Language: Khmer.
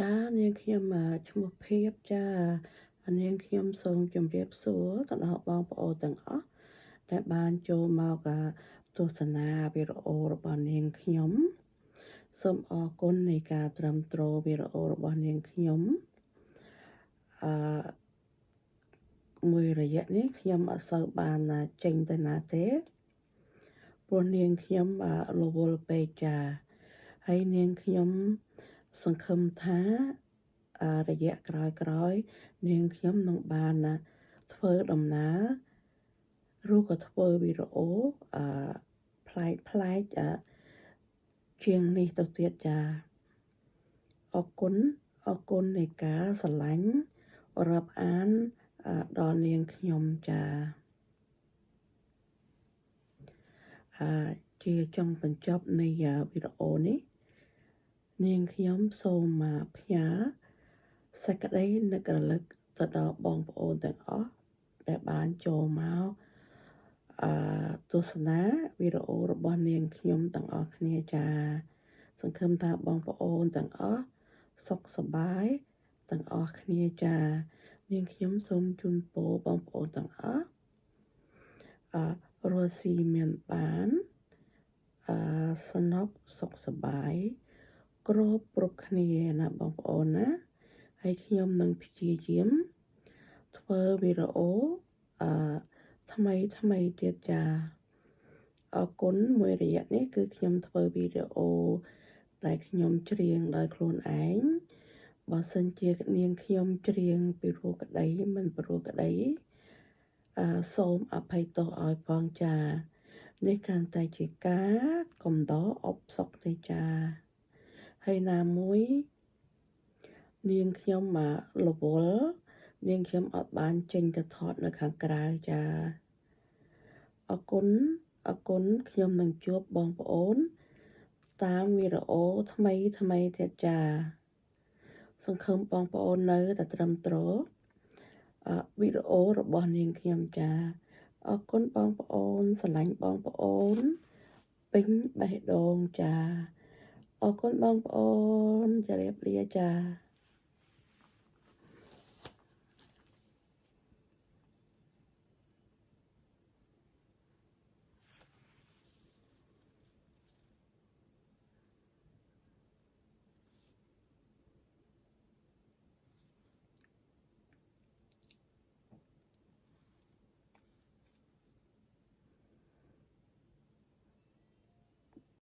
ចានាងខ្ញុំឈ្មោះភាពចានាងខ្ញុំសូមជម្រាបសួរទៅដល់បងប្អូនទាំងអស់ដែលបានចូលមកទស្សនាវីដេអូរបស់នាងខ្ញុំសូមអរគុណនៃការត្រឹមត្រូវវីដេអូរបស់នាងខ្ញុំអឺមួយរយៈនេះខ្ញុំអត់សូវបានចេញទៅណាទេព្រោះនាងខ្ញុំរវល់ពេកចាហើយនាងខ្ញុំសង្ឃឹមថារយៈក្រោយក្រោយនាងខ្ញុំនឹងបានធ្វើដំណើរឬក៏ធ្វើវីដេអូអឺប្លែកប្លែកជាងនេះទៅទៀតចាអរគុណអរគុណនៃការស្រឡាញ់រាប់អានដល់នាងខ្ញុំចាជាចុងបញ្ចប់នៃវីដេអូនេះនាងខ្ញុំសូមផ្ញើសេចក្តីនឹករលឹកទៅដល់បងប្អូនទាំងអស់ដែលបានចូលមកអឺទស្សនាវីដេអូរបស់នាងខ្ញុំទាំងអស់គ្នាចាសង្ឃឹមថាបងប្អូនទាំងអស់សុខសប្បាយទាំងអស់គ្នាចានាងខ្ញុំសូមជូនពរបងប្អូនទាំងអស់អឺរស់ស៊ីមានបានអឺសនុកសុខសប្បាយគ្រប់គ្រប់គ្នាណាបងប្អូនណាហើយខ្ញុំនឹងព្យាយាមធ្វើវីដេអូអឺថ្មីថ្មីទៀតចាអរគុណមួយរយៈនេះគឺខ្ញុំធ្វើវីដេអូដែលខ្ញុំច្រៀងដោយខ្លួនឯងបើសិនជានាងខ្ញុំច្រៀងពីរោះក្តីមិនព្រោះក្តីអឺសូមអភ័យទោសឲ្យផងចានេះគ្រាន់តែជាការកំដរអបសុកទេចាហើយណាមួយនាងខ្ញុំមករវល់នាងខ្ញុំអត់បានចេញទៅថតនៅខាងក្រៅចាអរគុណអរគុណខ្ញុំនឹងជួបបងប្អូនតាមវីដេអូថ្មីថ្មីទៀតចាសង្ឃឹមបងប្អូននៅតែត្រឹមត្រូវវីដេអូរបស់នាងខ្ញុំចាអរគុណបងប្អូនស្រឡាញ់បងប្អូនពេញបេះដូងចាអរគុណបងប្អូនជម្រាបលាចា។